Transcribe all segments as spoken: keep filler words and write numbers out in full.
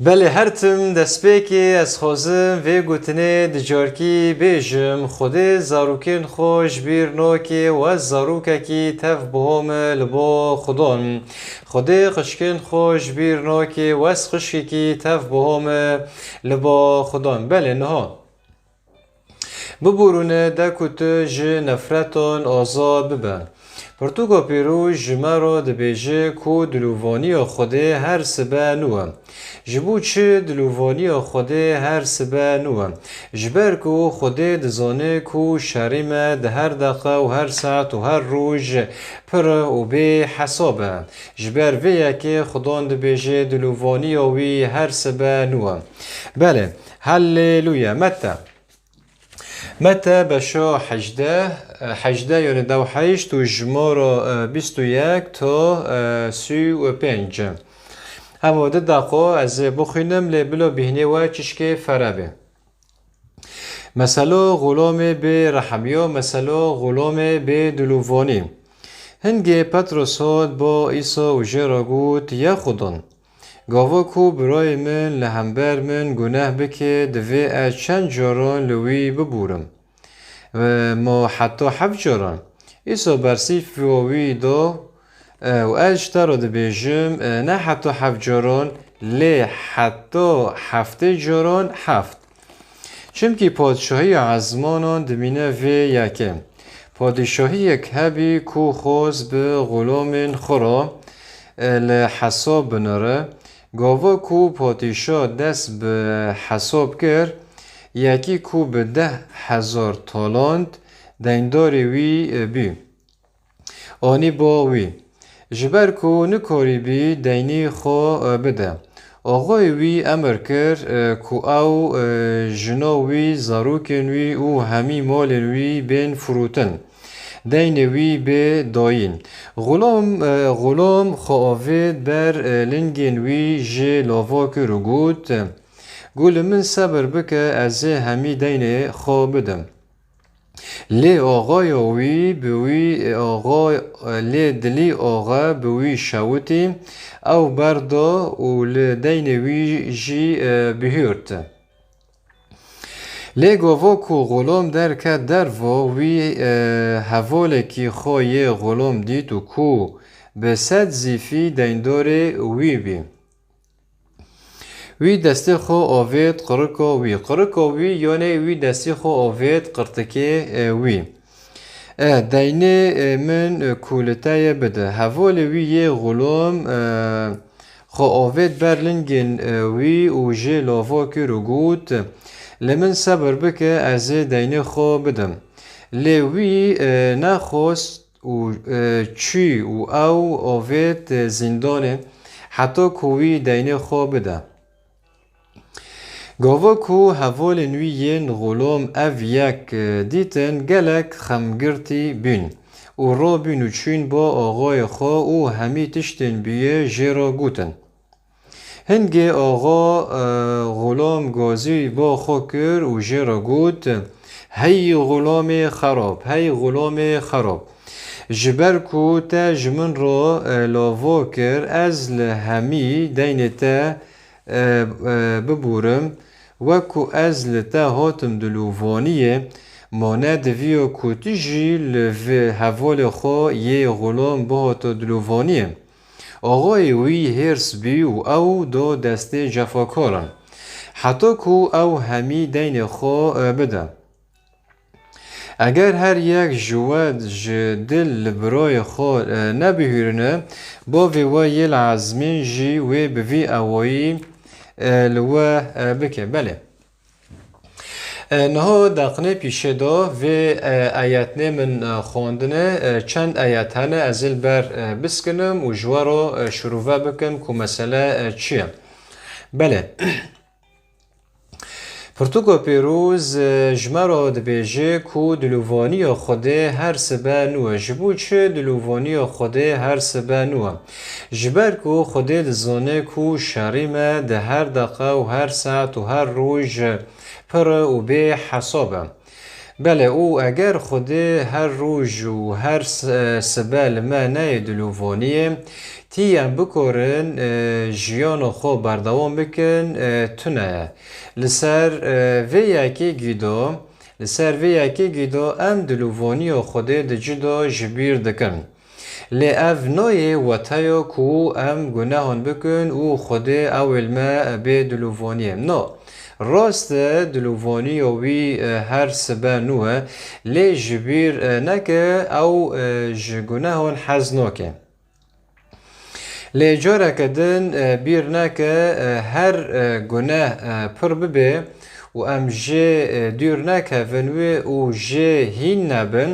Belê, her tim destpêkê ez xwazim vê gotinê di carkî bêjim: Xwedê zarokên xwe ji bîr nake û ez zarokekî tev bihome li ba Xudan. Xwedê xişkên xwe ji bîr nake û ez xişkekî tev bihome li ba Xudan. Belê, niha biborûne de ku tu ji nefretan azad bibe. Pirtûka Pîroz ji me re dibêje ku dilovaniya Xwedê her sibe nû e. Ji bo çi dilovaniya Xwedê her sibe nû e? Ji ber ku Xwedê dizane ku şerê me di her deqe û her saet û her roj pir û bê hesab e. Ji ber vê yekê Xudan dibêje dilovaniya wî her sibe nû e. Belê, Hallelûya, Mete. Mete beşa hejdeh, e, hejdeh, yani dew heşt û jimara, e, bîst û yek ta, e, sî û pênc. Hema di deqo ez ê bixwînim, lê bila bîhnê we çişkê fere be. Mesela xulamê bê rehemiya, mesela xulamê bê dilovanî. Hingê Petros hat ba Îsa û jê re got: Ya Xudan, gava ku birayê min li hember min guneh bike, divê ez çend caran li wî biborim? Ma heta heft caran? Îsa bersîva wî da: E, û ez ji te re dibêjim, e, ne heta heft caran, lê heta heftê caran heft. Çimkî padşahiya ezmanan dimîne vê yekê. Padîşahiyek hebî ku xwest bi xulamên xwe re, e, li hesab binire, gava ku padîşa dest bi hesab kir, yekî ku bi deh hezar talant deyndarê wî, e, bî, anî ba wî, ji ber ku nikarîbî deynê xwe, e, bide. Axayê wî emir kir, e, ku ew, e, jina wî, zarokên wî û hemî malên wî bên firotin, deynê wî bê dayîn. Xulam, e, xulam xwe avêt ber, e, lingên wî, jê lava kir û got: Go li min sebir bike, ez ê hemî deynê xwe bidim. Lê axaya wî bi wî, axa, lê dilî axa bi wî şewitî, ew berda û li deynê wî jî, e, bihûrt. Lê gava ku xulam derket derva, wî, e, hevalekî xwe yê xulam dît û ku bi sed zîfî deyndarê wî bî. Wî destê xwe avêt qirika wî. Qirika wî, yanê wî destê xwe avêt qirtikê, e, wî. E, deynê, e, min, e, ku li te ye bide. Hevalê wî yê xulam, e, xwe avêt ber lingên, e, wî û jê lava kir û got: Li min sebir bike, ez ê deynê xwe bidim. Lê wî, e, nexwest û, e, çû û ew avêt, e, zîndanê, heta ku wî deynê xwe bide. Gava ku hevalên wî yên xulam ev yek, e, dîtin, gelek xemgirtî bûn û rabûn û çûn ba axayê xwe û hemî tiştên bûye jê re gotin. Hingê axa, e, xulam gazî ba xwe kir û jê re got: Hey xulamê xerab, hey xulamê xerab! Ji ber ku te ji min re, e, lava kir, ez li hemî deynê te, e, e, biborim, wek ku ez li te hatim dilovaniyê, ma ne diviya ku tu jî li vê hevalê xwe yê xulam bihata dilovaniyê. Axayê wî hêrs bî û ew da destê cefakaran, heta ku ew hemî deynê xwe, e, bide. Eger her yek ji we ji dil li birayê xwe, e, nebihûrine, Bavê we yê li ezmên jî wê bi vî awayî, e, li we, e, bike. Belê. E, niha deqnê pîşê de vê, e, ayetnê min, e, xwendine, e, çend ayet hene, ez ê li ber, e, biskinim û ji we re, e, şirove bikim ku mesele, e, çi ye. Belê. Pirtûka Pêroz, e, ji me re dibêje ku dilovaniya Xwedê her sibe nû e. Ji bo çi dilovaniya Xwedê her sibe nû e? Ji ber ku Xwedê dizane ku şerî me di her deqe û her saet û her roj pir û bê hesab e. Belê, û eger Xwedê her roj û her s-, e, sibe li me neyê dilûvaniyê, tî em bikorin, e, jiyana xwe berdewam bikin, e, tune ye. Li ser, e, vê yekê gîdo, li ser vê yekê gîdo em dilûvaniya Xwedê di cî de ji bîr dikin. Lê ev nayê weteya ku em gunehan bikin û Xwedê ew ê li me bê dilûvaniyê. Na, rast e, dilûvaniya wî, e, her sibe nû e, lê ji bîr, e, neke ew, e, ji gunehan hez nake. Lê careke din, e, bîr neke, e, her, e, guneh, e, pir bibe û em jê, e, dûr nekevin wê û jê hîn nebin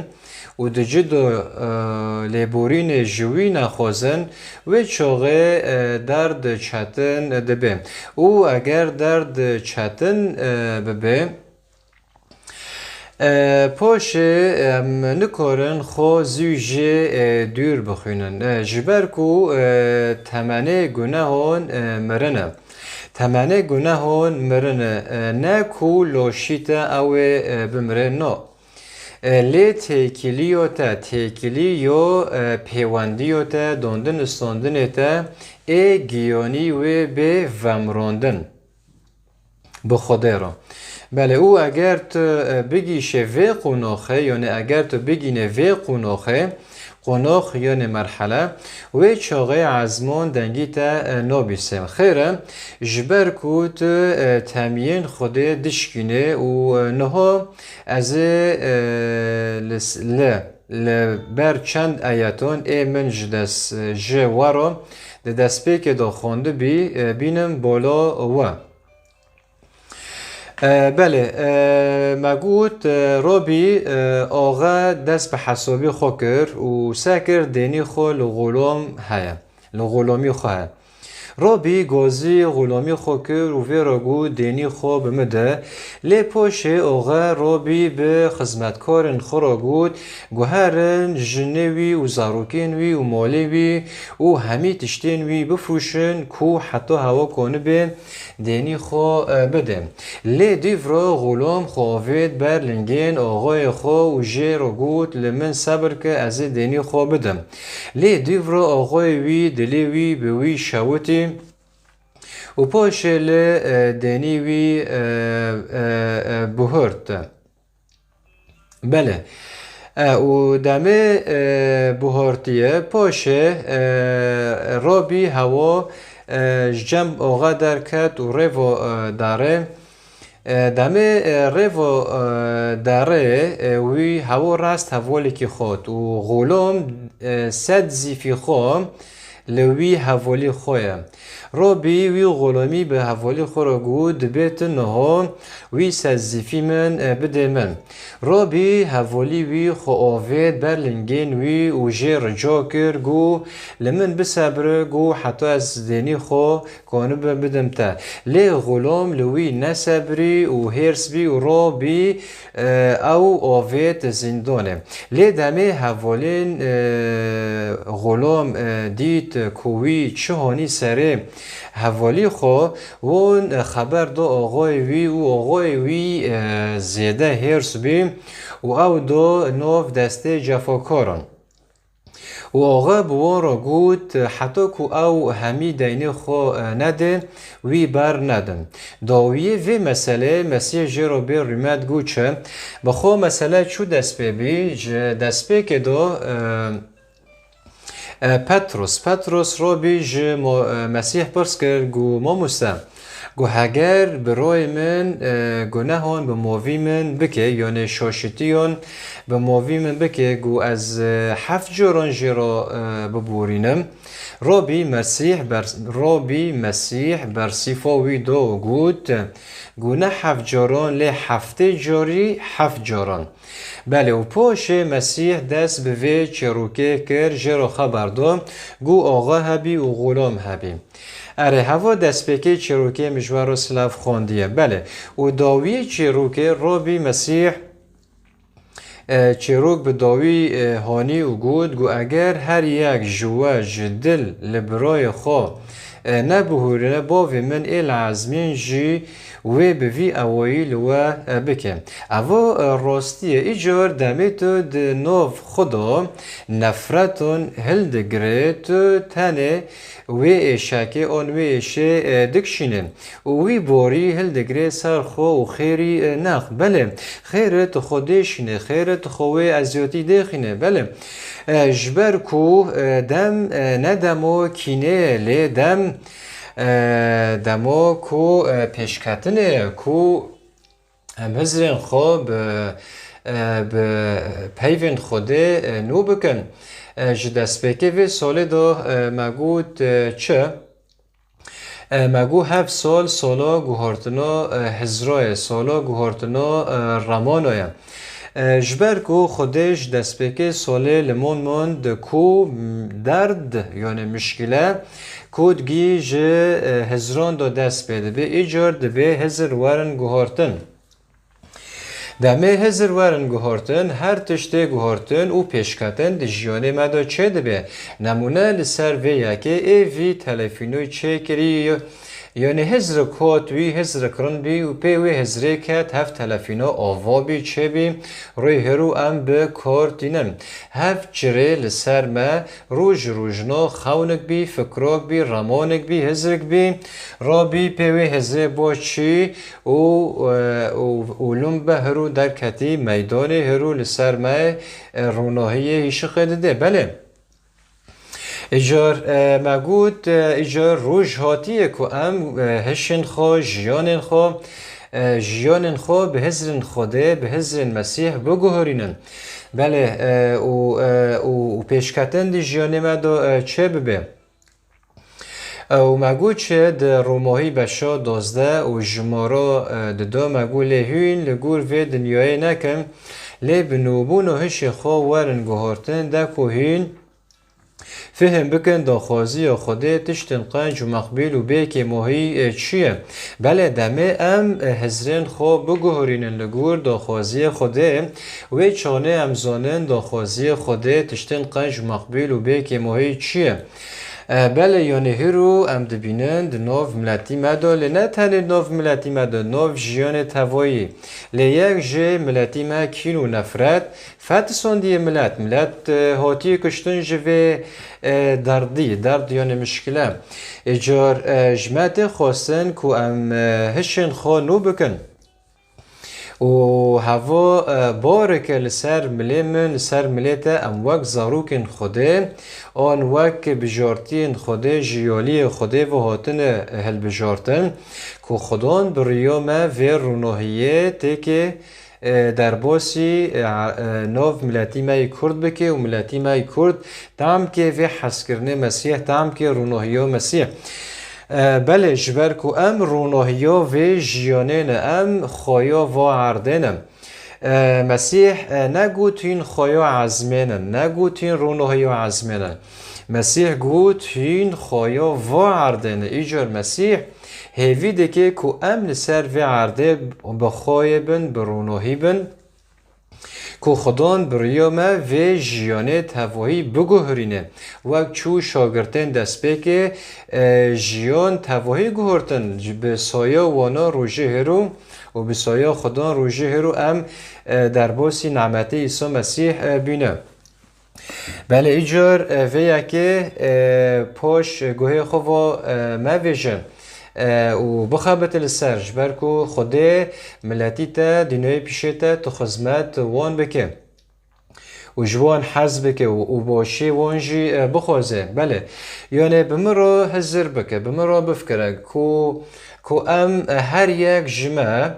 û di cî de, e, lêborînê ji wî nexwazin, wê çaxê, e, derd çetin dibe. Û eger derd çetin, e, bibe, E, paşê em nikarin xwe zû jê, e, dûr bixwînin. E, ji ber ku, e, temenê gunehon, e, mirin e. Temenê gunehon mirin e. E, ne ku loşî te ew ê, e, bimire, no. E, lê têkiliyo te, têkiliyo, e, pêwendiyo te, dondin û standinê te ê giyanî wê bê vemrandin. Bi Xwedê re. Belê, û eger tu, e, bigîşe vê qonaxê, yanî eger tu bigîne vê qonaxê, qonax yanî merhele, wê çaxê ezman dengî te, e, nabîse. Xêr e, ji ber ku tu, e, temiyên Xwedê dişkîne û, e, niha ez ê, e, li s-, li, li ber çend ayeton ê min ji dest, e, ji we re di destpêkê de xwendibî, e, bînim bala we. E, belê, e, me got, e, Robî, e, axe dest bi hesabî xwe kir û se kir dênî xwe li Xulom heye, li Xulomî xwe heye. Robî gazî Xulomî xwe kir û vê re got, dênî xwe bi min de. Lê paşê axe Robî bi xizmetkarên xwe re got, guherin jinê wî û zarokên wî û malê wî û hemî tiştên wî bifroşin ku heta hewa konibe dênî xwe, e, bide. Lê dîv re Xulom xwe avêt ber lingên axayê xwe û jê re got, li min sebir ke ez ê dênî xwe bidim. Lê dîv re axayê wî dilê wî bi wî şewitî û paşê li, e, dênî wî, e, e, e, buhurt. Belê. E, û demê, e, buhortiye, paşê, e, Robî hewa, e, ji cem oxa derket û rêvo, e, darê. E, demê, e, rêvo, e, darê, e, wî hewo rast hevolekî xot û Xulom, e, sed zîfî xo li wî hevolî xo ye. Robî wî Xulomî bi hevolî xwe re got, dibê tu niho wî sed zîfî min, e, bidê min. Robî hevolî wî xwe avêt ber lingên wî û jê rica kir, got, li min bisebire, got, heta ez dênî xwe konibe bidim te. Lê Xulom li wî nesebrî û hêrs bî û Robî, e, ew avêt zîndonê. Lê demê hevalên, e, Xulom, e, dît ku wî çi hanî serê hevalî xwe, wan, e, xeber da axayê wî û axayê wî, e, zêde hêrs bî û ew da nav destê cefakaran. Û axa bi wan re got, heta ku ew hemî deynê xwe, e, nedin, wî ber nedin. Dawiyê vê meseleyê Mesîh jê re bê rûmet got çi? Bi xwe mesele çû dest pê bî, ji destpêkê de, e, e, Petros. Petros re bî ji mo-, e, Mesîh pirs kir, got, Mamoste, Got, heger birayê min, e, gunehan bi movî min bike, yanê şaşitiyan bi movî min bike, got, ez, e, heft caran jê re, e, biborînim. Robî Mesîh ber-, Robî Mesîh bersîfa wî da û got, got, ne heft caran, lê heftê carî heft caran. Belê, û paşê Mesîh dest bi vê çêrokê kir, jê re xeber da, got, axa hebî û xulam hebî. Erê, heva destpêkê çîrokê min ji we re silav xwendiye. Belê. Û dawiyê çîrokê Robî Mesîh, e, çîrok bi dawî, e, hanî û got, got, eger her yek ji we ji dil li birayê xwe e, nebihûrine, bavê min ê li ezmên jî wê bi vî awayî li we, e, bike. Evo, e, rastî ye. Îcar demê tu di nav xwe de nefretan hildigire, tu tenê wê êşekê an wê êşê, e, dikişîne û wî borî hildigire ser xwe û xêrî, e, nex. Belê, xêr e tu xwe dêşîne, xêr e tu xwe wê eziyatî dêxîne. Belê, e, ji ber ku, e, dem, e, ne demo kînê ye, lê dem, e, demo ku, e, pêşketinê ye, ku em hizrên xwe bi, e, bi peyvên Xwedê, e, nû bikin. E, ji destpêkê vê salê de, e, me got, e, çi? E, me got hev sal sala guhartina, e, hizra ye, sala guhartina, e, remana ye. E, ji ber ku Xwedê ji destpêkê salê li mon mon di ku, m, derd, yani mişkile, ku digî ji, e, hizran de dest pê dibe, îcar dibê hizir werin guhartin. Demê hizir werin guhartin, her tiştê guhartin û pêşketin di jiyanê me de çêdibe. Nemûne li ser vê yekê ê vî telefînoy çêkirî, yanî hizrik hat wî, hizrik rind bî û pê wê hizrê ket hev telefîno ava bî, çêbî, rûyê hêrû em bi kar tînin. Hev çirê li ser me, roj rojna xewnik bî, fikrok bî, remanik bî, hizrik bî, rabî pê wê hizrê bo çî û, e, û, û lum be hirû derketî meydanê, hirû li ser me, e, ronahiyê hîşiqê dide. Belê. Îcar, e, me got, e, îcar roj hatiye ku em, e, hişên xwe, jiyanên xwe, e, jiyanên xwe bi hizrên Xwedê, bi hizrên Mesîh biguherînin. Belê, e, û, e, û, û pêşketin di jiyanê me de, e, çê bibe. Ew me got çi di Romahî beşa dozdeh û jimara, e, di do me got lê hûn li gor vê dinyayê nekin, lê bi nûbûn û hişê xwe werin guhartin de ku hûn fihim bikin daxwaziya Xwedê tiştin qenc û meqbûl û bê kêmohî, e, çi ye. Belê demê em, e, hizrên xwe biguhurînin li gor daxwaziya Xwedê, wê çanê em zanin daxwaziya Xwedê tiştin qenc û meqbûl û bê kêmohî çi ye. E, belê, yanî hîro em dibînin di nav miletî me de, lê ne tenê nav miletî me de, nav jiyanê tevayî. Lê yek ji miletî me kîn û nefret fetisandiye milet. Milet, e, hatiye kuştin ji vê, e, derdî, derd yanî mişkile. Îcar, e, ji me tê xwestin ku em, e, hişên xwe nû bikin. Û heva, e, bareke li ser milê min, li ser milê te, em wek zarokên Xwedê, an wek bijartiyên Xwedê, ji yaliyê Xwedê ve hatine hilbijartin, ku Xudan bi riya me vê ronahiyê têkê, e, derbasî, e, e, nav miletî me yê Kurd bike û miletî me yê Kurd tamkê vê hezkirinê Mesîh, tamkê ronahiya Mesîh. E, belê, ji ber ku em ronahiya vê jiyanê ne, em xwaya va erdê ne. E, Mesîh, e, negot hîn xwaya ezmê ne, negot hîn ronahiya ezmê ne. Mesîh got hîn xwaya va erdê ne. Îcar Mesîh hêvî dike ku em li ser vê erdê bi xwayê bin, bi ronahî bin. Ku Xudan bi riya me vê jiyanê tevahî biguhurîne. Wek çû şagirtên destpêkê, e, jiyan tevahî guhurtin, ji bi saya wana rojê hêro û bi saya Xudan rojê hêro em, e, derbasî nemetê Îsa Mesîh, e, bîne. Belê îcar, e, vê yekê, e, paş guhê xwe va, e, mevêje, e, û bixebite li ser, ji ber ku Xwedê miletî te, dînoyê pîşê te, tu xizmet wan bike û ji wan hez bike û, û başê wan jî, e, bixwaze. Belê, yanê bi min re hizir bike, bi min re bifikire ku, ku em, e, her yek ji me,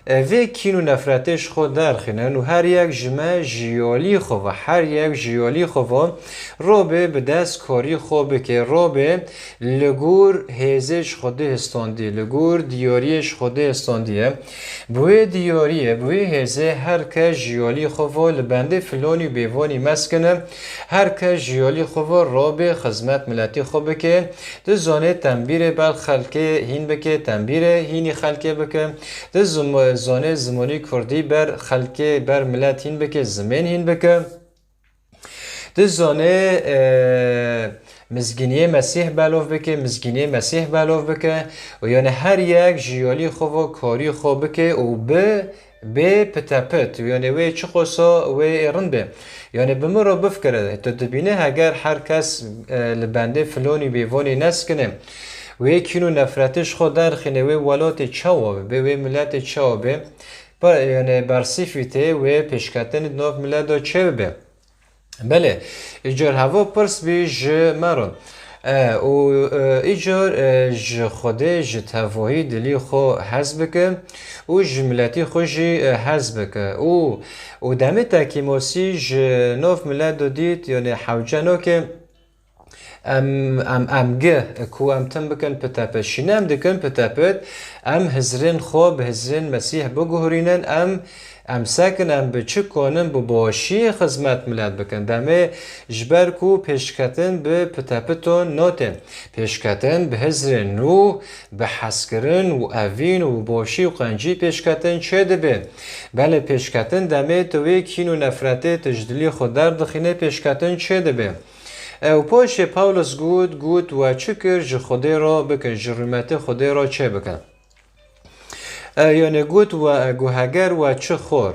e, vê kîn û nefretê ji xwe derxînin û her yek ji me ji yalî xwe ve, her yek ji yalî xwe ve robe bi destkarî xwe bike, robe li gor hêzê ji Xwedê histandiye, li gor diyariyê ji Xwedê histandiye. Bi wê diyariyê, bi wê hêzê her kes ji yalî xwe ve li bendê filanî û bêvanî meskine, her kes ji yalî xwe ve robe xizmet miletî xwe bike, Dizane tembîrê ber xelkê hîn bike, tembîrê hînî xelkê bike. Diz-, zane zimanî kurdî ber xelkê, ber milet hîn bike, zimên hîn bike. Dizane, e, Mizgîniyê Mesîh belov bike, mizgîniyê Mesîh belov bike û yani her yek ji yalî xwe ve karî xwe bike û bi bê pitepit û yani wê çiqosa wê ê rind be. Yani bi min re bifikire, tu dibîne heger her kes, e, li bendê filonî bêvonî neskine, wê kîn û nefretê ji xwe derxîne, wê welatê çawa bibe, wê miletê çawa be, pa-, yani bersîfî tê wê pêşketinê di nav milet de çê bibe. Belê, îcar heva pirs bî ji me re. E, û, e, îcar, e, ji Xwedê, ji tevahî dilî xwe hez bike û ji miletî xwe jî, e, hez bike. Û, û demê te kîmosî ji nav milet do dît, yani hewce nake em, em, em gi ku em tim bikin pitepit. Şîne em dikin pitepit, em hizrên xwe bi hizrên Mesîh biguhurînin, em Em sekin em bi çi konin bi başiyê xizmet milet bikin. Demê ji ber ku pêşketin bi pitepiton notên. Pêşketin bi hizrên nû, bi hezkirin û evîn û bi başî û qencî pêşketin çê dibe. Belê pêşketin demê tu wê kîn û nefretê tu ji dilî xwe derdixîne pêşketin çê dibe. Ew poşê Pawlos got, got, we çi kir ji Xwedê re bikin, ji rûmetê Xwedê re çê bikin. E, yani got we, e, got heger we çi xor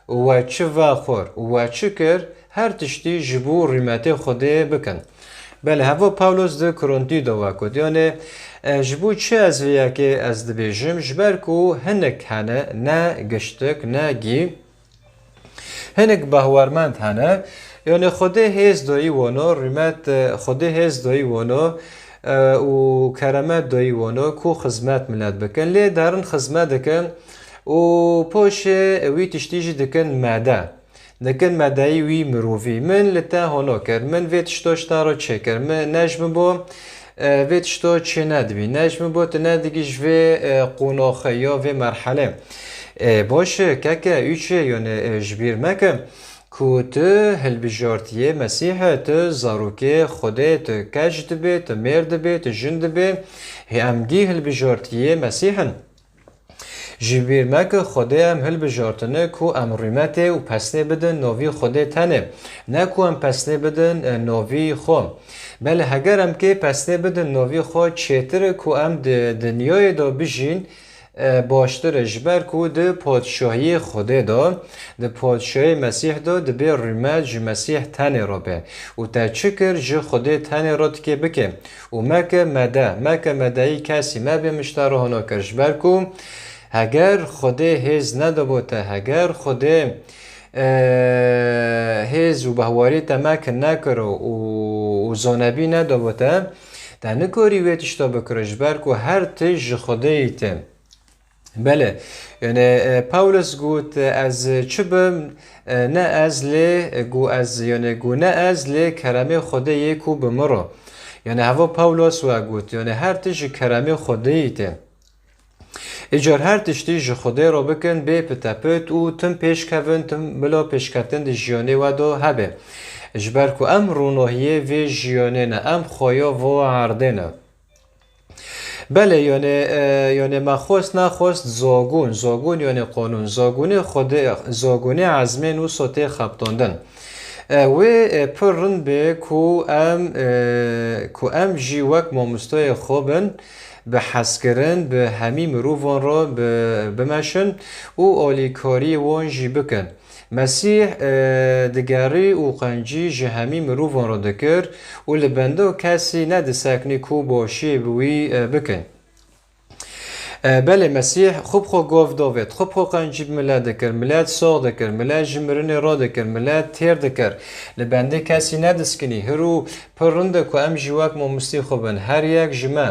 û we çi vexor û we çi kir, her tiştî ji bo rîmetê Xwedê bikin. Belê, heva Pawlos di Korintî de we got. Yani, e, ji bo çi ez vê yekê ez dibêjim? Ji ber ku hinek hene, ne giştik, ne gî, Hinek bahwermend hene. Yani Xwedê hêz doyî wano, rîmet, e, Xwedê hêz doyî wano, e, û keremet doyî wano ku xizmet milet bikin. Lê derin xizmet dikin û poşê wî tiştî jî dikin mede. Dikin medeyî wî mirovî. Min li te hono kir. Min vê tişto ji te re çêkir. Min ne ji min bo, e, vê tişto çê nedibî. Ne ji min bo tu nedigî ji vê, e, qonaxê ya vê merhelê. E, baş e, keke, û çi, yani, e, ji bîr meke ku tu hilbijartiyê Mesîh e, tu zarokê Xwedê, tu keç dibê, tu mêr dibê, tu jin dibê. Hê em gî hilbijartiyê Mesîh in. Ji bîr meke Xwedê em hilbijartine ku em rûmetê û pesnê bidin novî Xwedê tenê, ne ku em pesnê bidin, e, novî xwe. Belê heger em kê pesnê bidin novî xwe çêtir e ku em di dinyayê de bijîn, e, baştir e, ji ber ku di padşahiyê Xwedê de, di padşahiyê Mesîh de dibê rûmet ji Mesîh tenê re be. Û te çi kir ji Xwedê tenê re dikê bike. Û meke mede, meke medeyî kesî, mebê min ji te re hona kir, ji ber ku heger Xwedê hêz nedabo te, heger Xwedê, e, hêz û behwarî te meke nekiro û, û zonebî nedabo te, te nikarî wê tişta bikiro, ji ber ku her tişt ji Xwedê yî tê. Belê, yani, e, Pawlos got, e, ez çi bim, e, ne ez lê, e, got ez, yani, got ne ez lê keremê Xwedê yê ku bi min re. Yani, heva Pawlos we got, yani, her tişt ji keremê Xwedê yî tê. Îcar her tiştî ji Xwedê re bikin, bê pitepit û tim pêş kevin, tim bila pêşketin di jiyanê we de hebe. Ji ber ku em ronahiyê vê jiyanê ne, em xweya vo erdê ne. Belê, yani, e, yani me xwest nexwest zagon, zagon yani qanûn, zagonê Xwedê, zagonê ezmên wisa tê xebitandin. E, wê, e, pir rind be ku em, e, ku em jî wek mamostayê xwe bin, bi hezkirin, bi hemî mirovan re bi, bimeşin û alîkariyê wan jî bikin. Mesîh, e, digerî û qencî ji hemî mirovan re dikir û li benda kesî nediseknî ku başiyê bi wî, e, bikin. E, belê Mesîh xwe bi xwe gov davêt, xwe bi xwe qencî bi milet dikir, milet sax dikir, milet ji mirinê radikir, milet têr dikir. Li bendê kesî nediskinî. Hiro pir rind e ku em jî wek mamostî xwe bin. Her yek ji me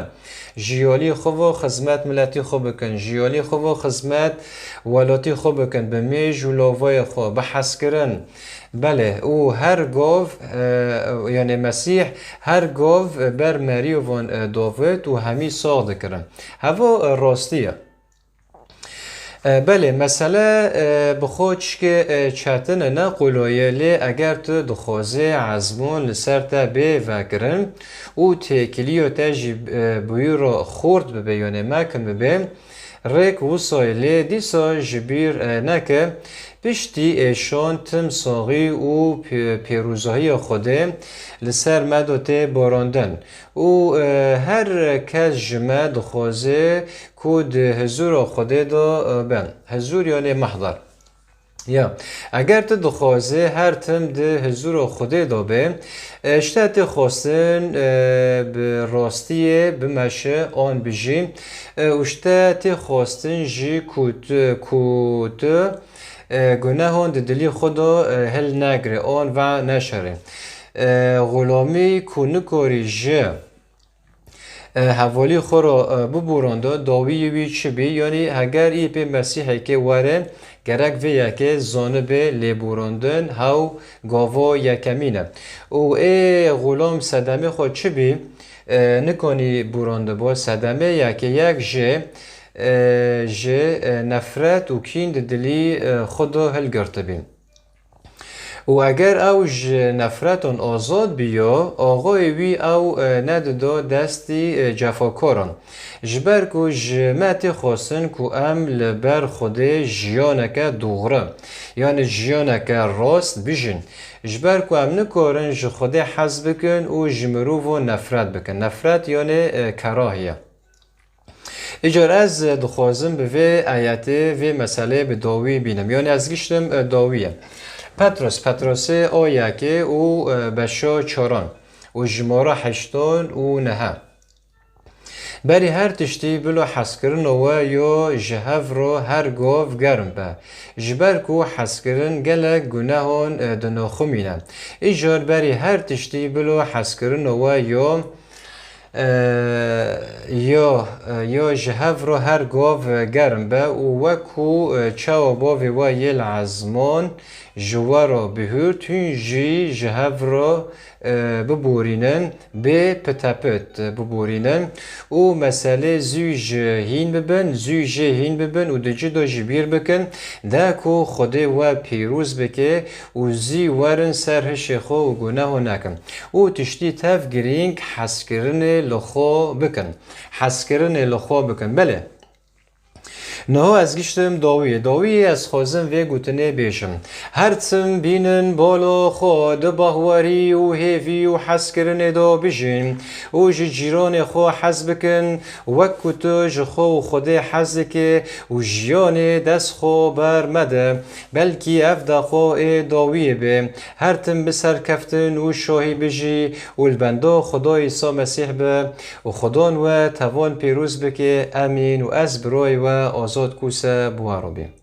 ji yalî xwe ve xizmet miletî xwe bikin, ji yalî xwe ve xizmet welatî xwe bikin, bi mêj û lavayê xwe, bi hezkirin. Belê, û her gov, e, yani Mesîh her gov ber merîvan, e, davêt û hemî sax dikirin. Heva, e, rastî ye. E, belê, mesele, e, bi xwe çike, e, çetin e, ne qolo ye, lê eger tu dixwazê ezmûn li ser te bê vekirin û têkiliyo te jî, e, bi wî re xort bibe, yani mekin bibe, Rêk wisa ye, lê dîsa ji bîr, e, neke, piştî êşan tim saxî û pê-, pêrûzahiya Xwedê li ser me de tê barandin û, e, her kes ji me dixwaze ku di hizûra Xwedê de, e, be. Hizûr yanê mehdar. Ya, eger tu dixwazî her tim di hizûra Xwedê de be, e, ji te tê xwestin, e, bi rastiyê bimeşe an bijî, e, û ji te tê xwestin jî ku tu, ku tu, e, gunehan di dilî xwe de, e, hilnegirî an veneşerî. E, xulamî ku nikarî ji e, hevalî xwe re, e, biboranda, dawiyê wî çi bî? Yanî heger î pê Mesîhekê were, gerek vê yekê zanibe lêborandin hew gava yekemîn e. Û ê xulam sedemê xwe çi bî? E, nikanî borandiba. Sedemê yekê yek jê, e, ji, e, nefret û kîn di dilî, e, xwe de hilgirtibî. Û eger ew ji nefretan azad bîyo, axayê wî ew, e, nedida destî, e, cefakaran. Ji ber ku ji me tê xwestin ku em li ber Xwedê jiyaneke dûxri, yanî jiyaneke rast bijîn. Ji ber ku em nikarin ji Xwedê hez bikin û ji mirovan nefret bikin. Nefret yanî, e, kerahiye. Îcar ez dixwazim bi vê ayetê, vê meselê bi dawî bînim. Yanî ez giştim, e, dawî ye. Petros, Petrosê a yekê û, e, beşa çaran û jimara heştan û nehe. Berî her tiştî bilo hezkirina we yo ji hev re her gav germ be. Ji ber ku hezkirin gelek gunehan, e, dinoximîne. Îcar berî her tiştî bilo hezkirina we yo e, yo, e, yo ji hev re her gav, e, germ be û wek ku, e, çawa bavê we yê li ezman ji we re bihûrt, hûn jî ji hev re, e, biborînin, bê pitepit, e, biborînin û meselê zû ji hîn bibin, zû jê hîn bibin û di cî de ji bîr bikin, de ku Xwedê we pîroz bike û zî werin ser hişê xwe û guneho nekin. Û tiştî tev girîng, hezkirinê li xwe bikin. Hezkirinê li xwe bikin. Belê. Niha ez giştim dawiyê. Dawiyê ez xwazim vê gotinê bêjim. Her tim bînin bala xwe di bahwerî û hêvî û hezkirinê de bijîn û ji cîranê xwe hez bikin, wek ku tu ji xwe û Xwedê hez dike û jiyanê dest xwe ber mede. Belkî ev daxo ê dawiyê be. Her tim bi serkeftin û şahî bijî û li benda Xuda Îsa Mesîh be û Xudan we tevan pîroz bike. Emîn. Û ez birayê we Azad Kûse bi we re bîm.